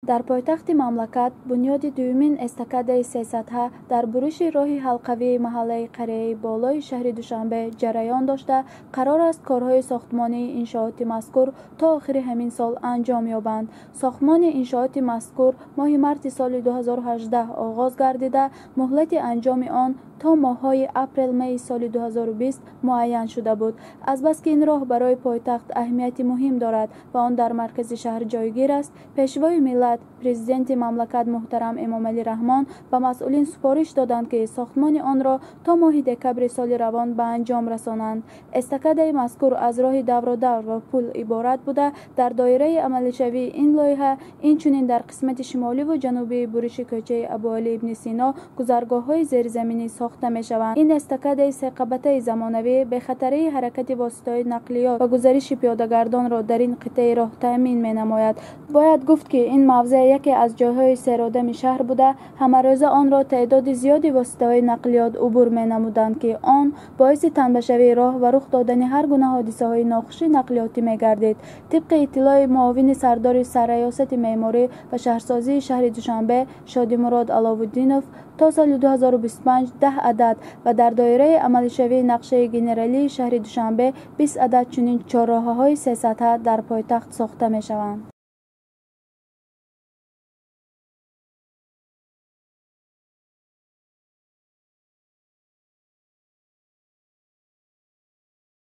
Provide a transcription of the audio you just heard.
Дар пойтахти мамлакат бунёди дуюмин эстакадаи сесатҳа дар буриши роҳи ҳалқавии маҳаллаи Қарияи Болои шаҳри Душанбе ҷараён дошта, қарор аст корҳои сохтмонии иншооти мазкур то охири ҳамин сол анҷом ёбанд. Сохтмони иншооти мазкур моҳи марти соли 2018 оғоз гардида, муҳлати анҷоми он то моҳҳои апрел-майи соли 2020 муайян шуда буд. Азбаски ин роҳ барои пойтахт аҳамияти муҳим дорад ва он дар маркази шаҳр ҷойгир аст, Пешвои миллат, Президенти мамлакат муҳтарам Эмомалӣ Раҳмон ба масъулин супориш доданд, ки сохтмони онро то моҳи декабри соли равон ба анҷом расонанд. Эстакадаи мазкур аз роҳи давродавр ва пул иборат буда, дар доираи амалишавии ин лоиҳа инчунин дар қисмати шимоливу ҷанубии буриши кӯчаи Абуалӣ ибни Сино гузаргоҳҳои зеризаминӣ сохта мешаванд. Ин эстакадаи секабатаи замонавӣ бехатарии ҳаракати воситаҳои нақлиёт ва гузариши пиёдагардонро дар ин қитъаи роҳ таъмин менамояд. Бояд гуфт, ки ин мавзеъ яке аз ҷойҳои серодами шаҳр буда, ҳамарӯза онро теъдоди зиёди воситаҳои нақлиёт убур менамуданд, ки он боиси танбашавии роҳ ва рух додани ҳар гуна ҳодисаҳои нохуши нақлиётӣ мегардид. Тибқи иттилои муовини сардори Сарраёсати меъморӣ ва шаҳрсозии шаҳри Душанбе Шодимурод Аловуддинов, то соли 2025 10 адад ва дар доираи амалишавии нақшаи генералии шаҳри Душанбе 20 адад чунин чорроҳаҳои сесатҳа дар пойтахт сохта мешаванд.